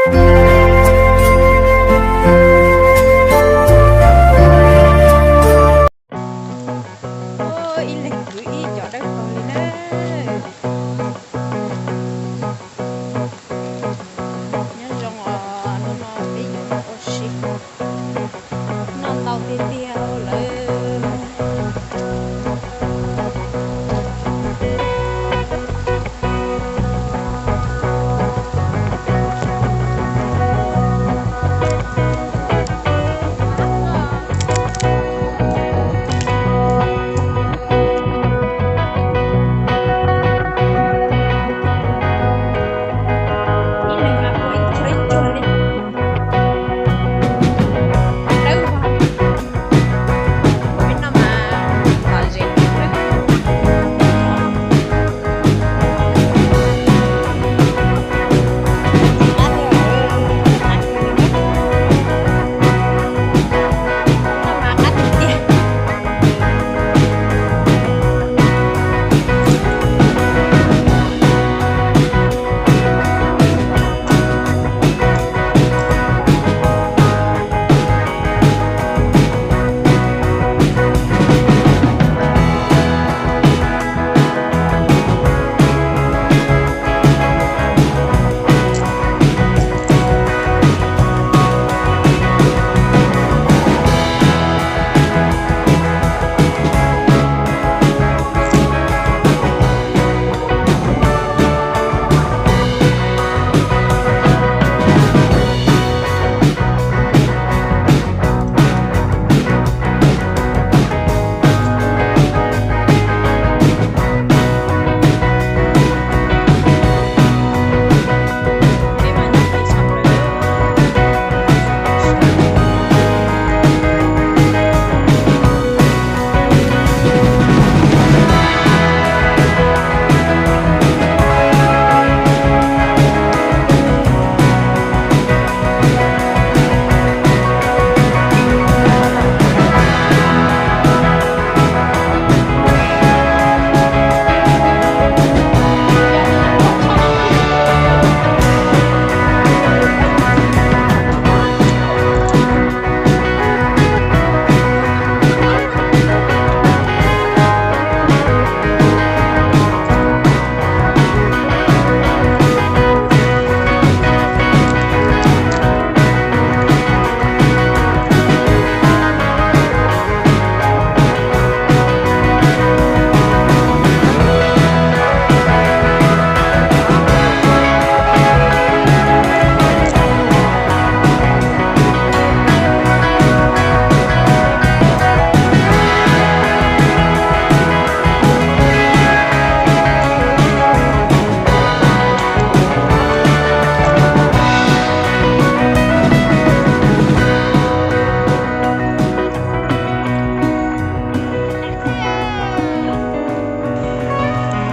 Ua ib leeg kwv ib cov dawb paug li na. Nyob zoo os, hnub no peb yuav ua si noj ntau tiag tiag lawm.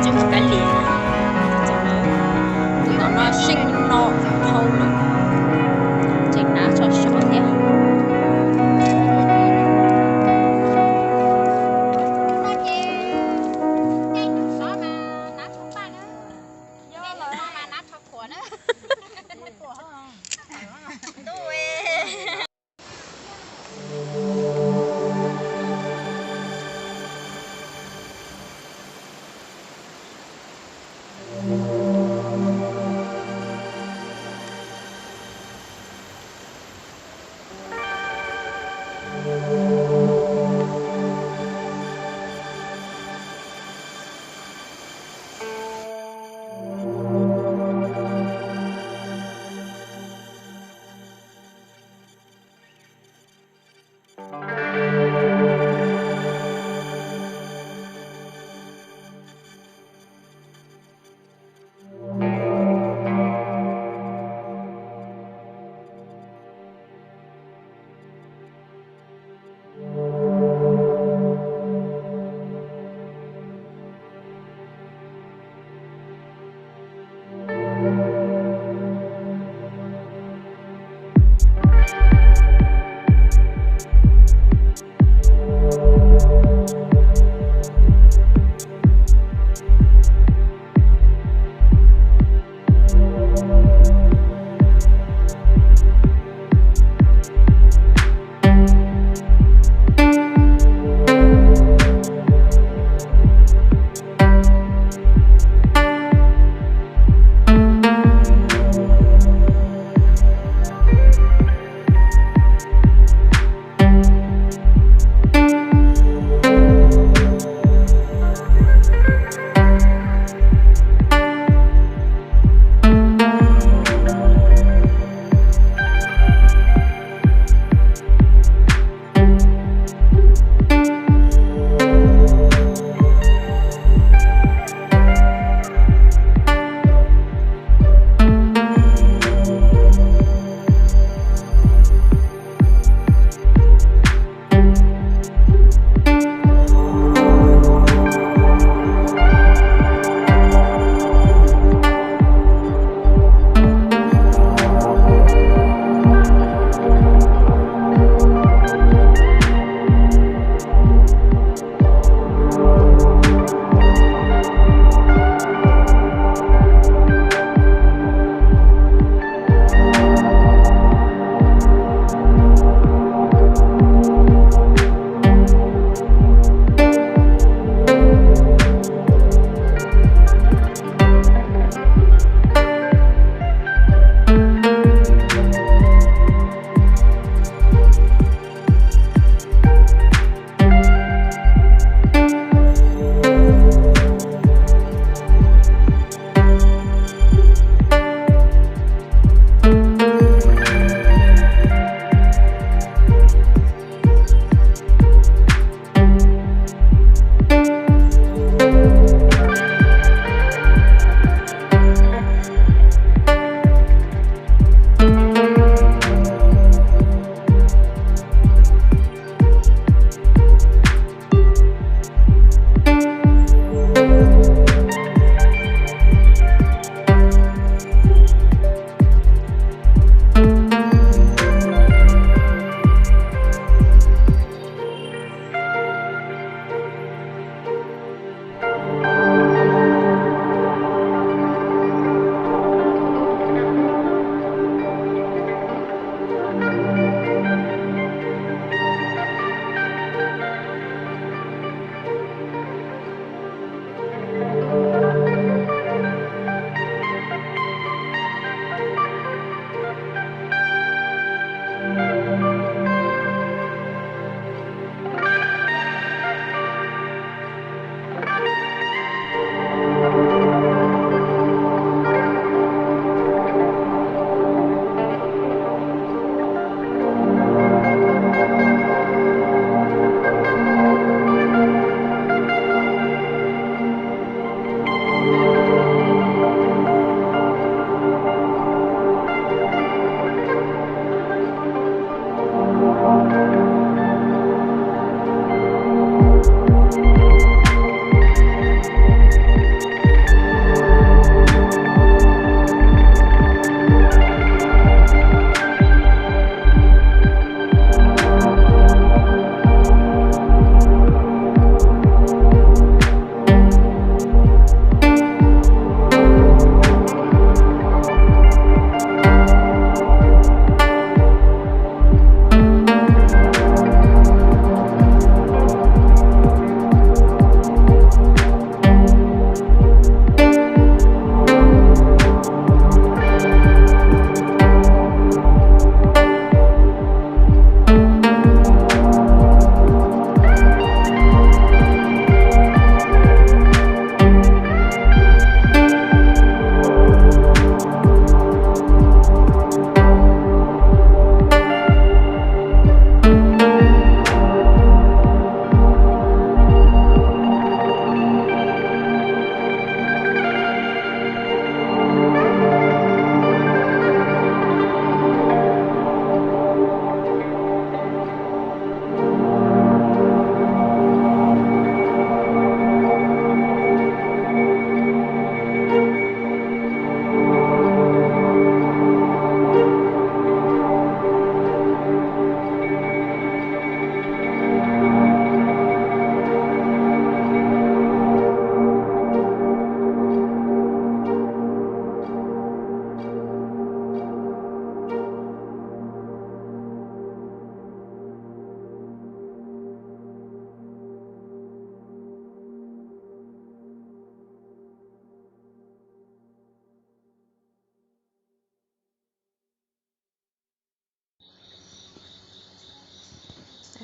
Tsis muaj kav liam, tus tom no seej no dhau lawm, tseem hnav tsho sov thiab.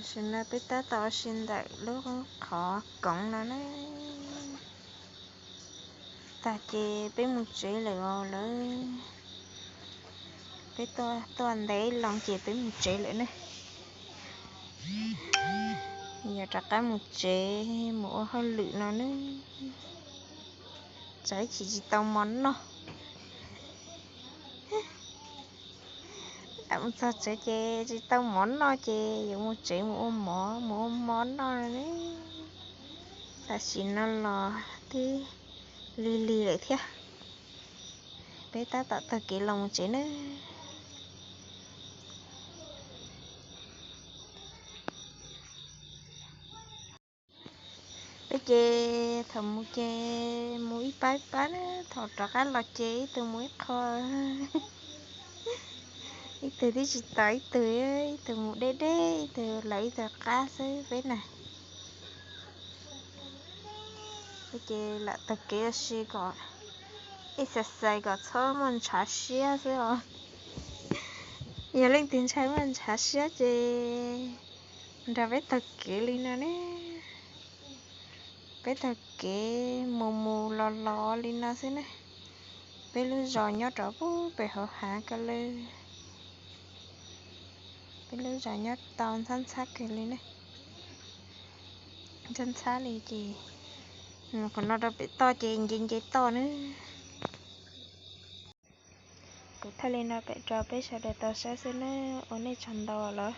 Tam sim no peb tab tom ua si ntawm lub qhov koov no na. Tag ces peb mus tsev lawm os lawv. Peb tuaj ntev loo ces peb mus tsev lawm ne. Yog rov qab mus tsev mus ua hauj lwm no ne. Tsam ib chim tsis tau mov noj. Mus txog tsev ces tsis tau mov noj ces yuav mus tsev mus ua mov mus ua mov noj ne. Tam sim no los twb lig lig lawm thiab. Peb tab tom taug kev los mus tsev na. Peb ces thaum mus ces mus ib pab ib pab na, thaum rov qab los ces ib tug mus ib qho. Ib tug twb tsis tos ib tug, ib tug mus deb deb ib tug lawv ib tug qab xwb peb na. Peb ces lam taug kev ua si kom exercise kom txhob muaj ntshav siab xwb os. Yog leej twg ntshai muaj ntshav siab ces nrog peb taug kev li no ne. Peb taug kev mus mus los los li no xwb ne. Peb lub zos nyob rau pem hauv hav ko lawm. Peb lub zos nyob tau ntxhab ntxhab kawg li ne. Ntxhab ntxhab li ces mus qhov no rau pem toj ces nce nce toj na. Kuv thaij li no pem rau peb sawv daws tau saib xwb na. Ua nej tsaug ntau lawm.